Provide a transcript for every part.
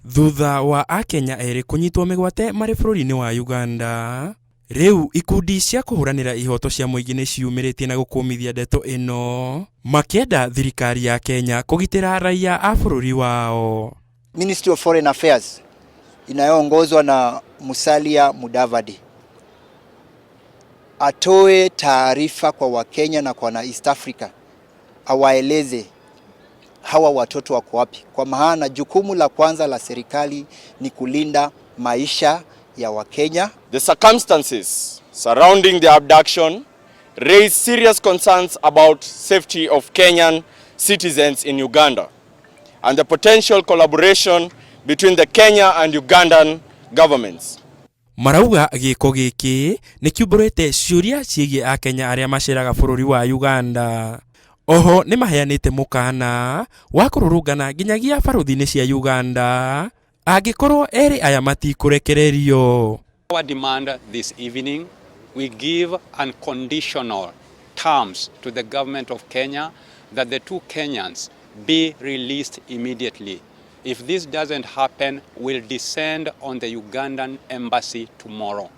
Thutha wa Akenya erĩ kũnyitwo mĩgwate marĩ bũrũri-inĩ wa Uganda, rĩu ikundi cia kũhũranĩra ihoto cia mũingĩ nĩ ciumĩrĩtie na gũkũmithia ndeto ĩno, makĩenda thirikari ya Kenya kũgitĩra raiya a bũrũri wao. Ministry of Foreign Affairs inayoongozwa na Musalia Mudavadi atoe taarifa kwa Wakenya na kwa na East Africa, awaeleze hawa watoto wako wapi, kwa maana jukumu la kwanza la serikali ni kulinda maisha ya Wakenya. The circumstances surrounding the abduction raise serious concerns about safety of Kenyan citizens in Uganda and the potential collaboration between the Kenya and Ugandan governments. Marauga gĩko gĩkĩ nĩ kiumbũrĩte ciũria ciĩgiĩ Akenya arĩa maceraga bũrũri wa Uganda. Oho nĩ maheanĩte mũkana wa kũrũrũngana nginyagia barũthi-inĩ cia Uganda angĩkorwo erĩ aya matikũrekererio. Our demand this evening, we give unconditional terms to the government of Kenya that the two Kenyans be released immediately. If this doesn't happen, we'll descend on the Ugandan embassy tomorrow.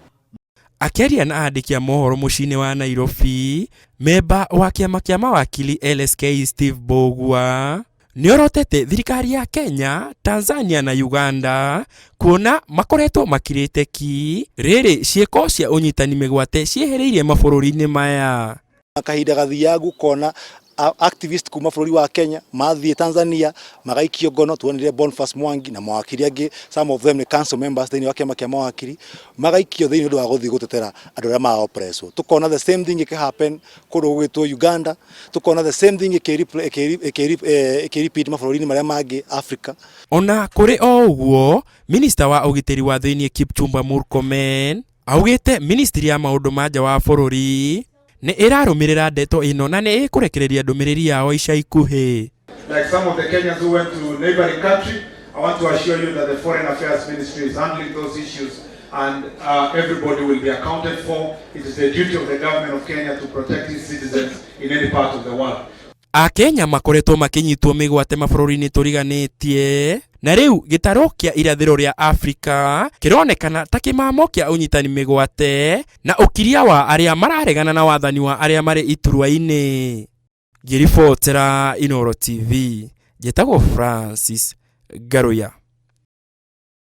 Akĩaria na andĩki a mohoro mũciĩ-inĩ wa Nairobi, memba wa kĩama kĩa mawakili LSK Steve Mbugua nĩorotete thirikari ya Kenya, Tanzania na Uganda kuona makoretwo makirĩte ki rĩrĩ ciĩko cia ũnyitani mĩgwate ciehereirie mabũrũri-inĩ maya. Kahinda gathiagu kona activist kuma bũrũri wa Kenya mathiĩ Tanzania magaikio ngono. Tuonire Boniface Mwangi na mawakiri angĩ, some of them nĩ council members thĩinĩ wa kĩama kĩa mawakiri, magaikio thĩinĩ ũndũ wa gũthiĩ gũtetera andũ arĩa mara oppresswo. Tukona the same thing ĩkĩ happen kũndũ gũgĩtwo Uganda, tukona the same thing ĩkĩ repeat mabũrũri-inĩ marĩa mangĩ Africa. Ona kũrĩ o ũguo, minista wa ũgitĩri wa thĩinĩ Kipchumba Murkomen augĩte ministry ya maũndũ ma nja wa bũrũri nĩ ĩrarũmĩrĩra ndeto ĩno na nĩ ĩkũrekereria ndũmĩrĩri yao ica ikuhĩ. Like some of the Kenyans who went to neighboring country, I want to assure you that the Foreign Affairs Ministry is handling those issues and everybody will be accounted for. It is the duty of the government of Kenya to protect its citizens in any part of the world. Akenya makoretwo makĩnyitwo mĩgwate mabũrũri-inĩ tũriganĩtie na rĩu gĩtarũ kĩa irathĩro rĩa Afrika kĩronekana ta kĩmamo kĩa ũnyitani mĩgwate na ũkiria wa arĩa mararegana na wathani wa arĩa marĩ iturwa-inĩ. Ngĩribotera Inooro TV, njĩtagwo Francis Ngaruya.